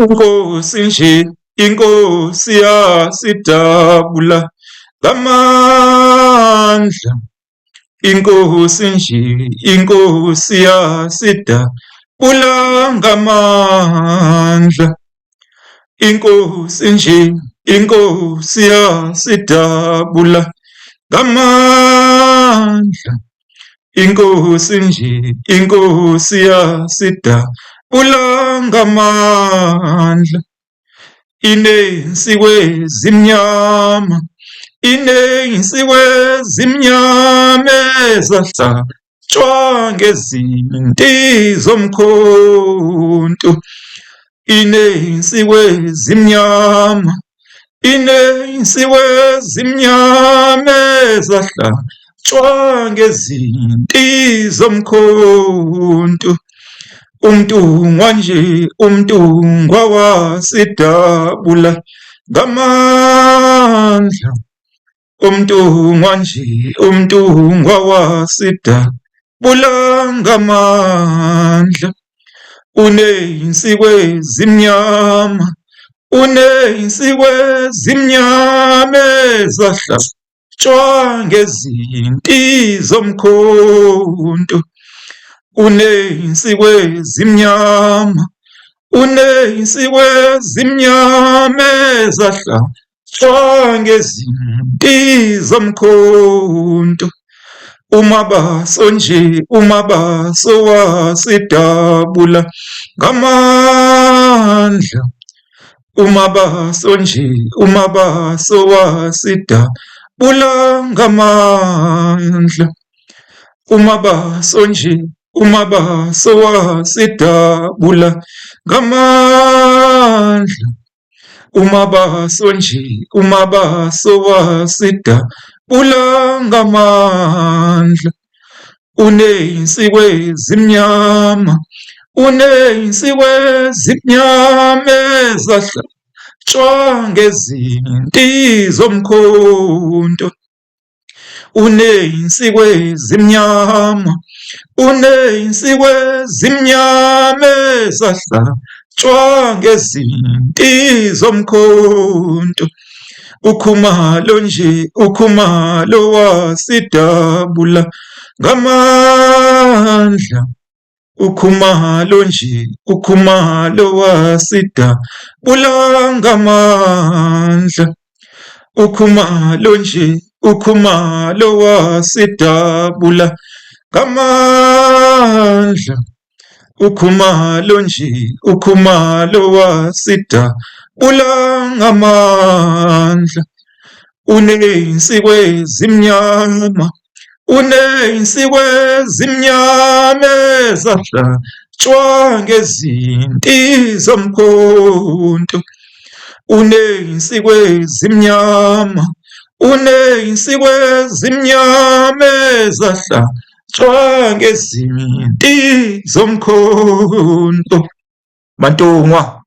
Inkosi nje, inkosi yasidabula ngamandla. Inkosi nje, inkosi yasidabula ngamandla. Inkosi nje, inkosi yasidabula ngamandla. Inkosi nje, inkosi yasidabula ngamandla. Inensikwe zimnyama, inensikwe zimnyama ezahlatshwa ngezinti zomkhonto. Inensikwe zimnyama, inensikwe zimnyama ezahlatshwa ngezinti zomkhonto. Umntungwa nje umntungwa wasidabula ngamandla. Umntungwa nje umntungwa wasidabula ngamandla. Uney'nsikwe zimnyama, uney'nsikwe zimnyama ezahlatshwa ngezinti zomkhonto. Uney'nsikwe zimnyama, uney'nsikwe zimnyama ezahlatshwa ngezinti zomkhonto. Umabaso nje umabaso wasidabula ngamandla. Umabaso nje umabaso wasidabula ngamandla. Umabaso nje umabaso wasidabula ngamandla. Umabaso nje umabaso wasidabula ngamandla. Uney'nsikwe zimnyama, uney'nsikwe zimnyama ezahlatshwa ngezinti zomkhonto. Uney'nsikwe zimnyama, uney'nsikwe zimnyama ezahlatshwa ngezinti zomkhonto. Ukhumalo nje ukhumalo wasidabula ngamandla. Ukhumalo nje ukhumalo wasidabula ngamandla. Ukhumalo nje ukhumalo wasidabula ngamandla. Ukhumalo nje ukhumalo wasidabula ngamandla. Uney'nsikwe zimnyama, uney'nsikwe zimnyama ezahlatshwa ngezinti zomkhonto. Uney'nsikwe zimnyama, uney'nsikwe zimnyama ezahlatshwa ngezinti zomkhonto. Mantungwa.